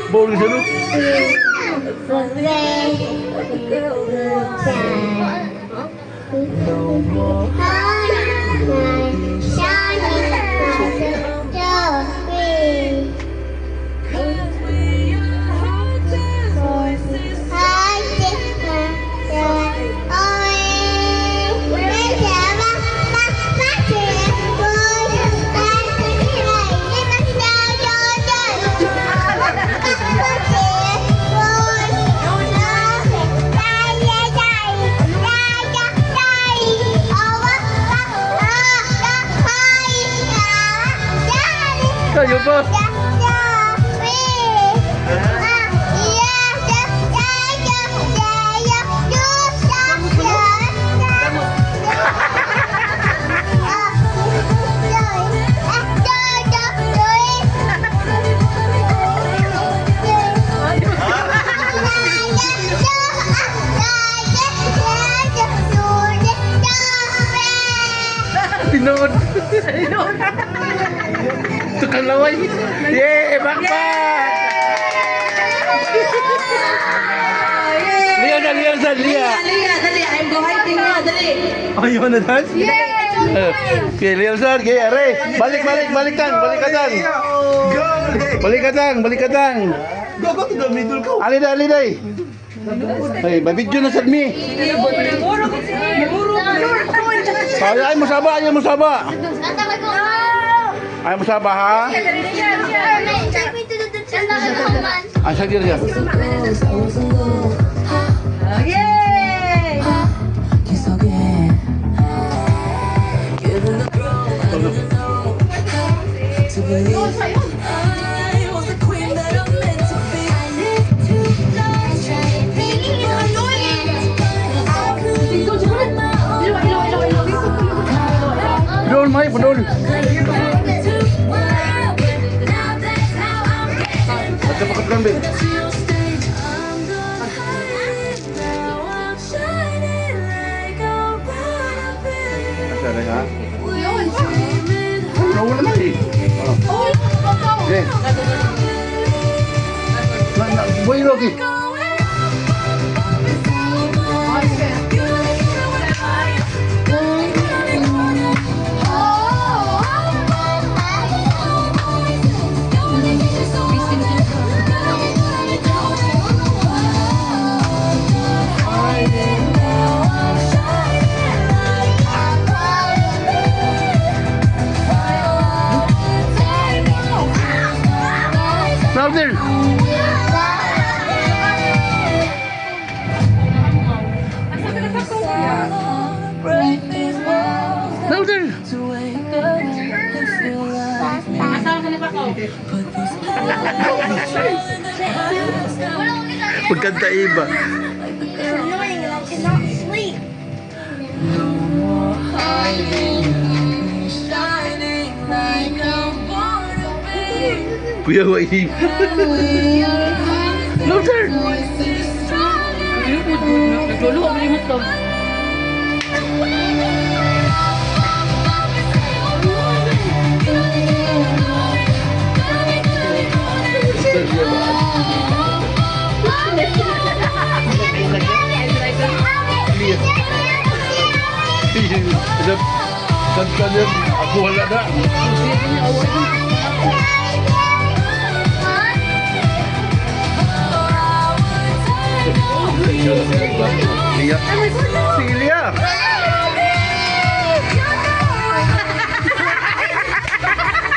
Ball siya, no? Kayo ba? Tinood. Tukang laway. Yeah, bakbak! Lia na, Lia na, Lia. Lia, dali. I'm go hiking na, dali. Oh, you wanna dance? Yeah! Okay, Lia sir, okay, are. Balik, balik, balik tang, balik ka tang. Go! Balik ka tang, balik ka tang. Go, go to the middle, go! Ali day, ali day. Ay, ba-video na sad mi. Ay, ay mo saba, ay mo saba. Ay mo saba ha. Ay, sa diri siya. Yay! Pudol may, pudol. At sa pakatlan be. Asa na ha? Nawala na eh. Oh. Okay. Na, na, boy Rocky. Louder. Louder. Pagkanta iba. Kuya, wait. Louder. Nagluluho ang limot ko. Kanta niya, ako wala na. Liya.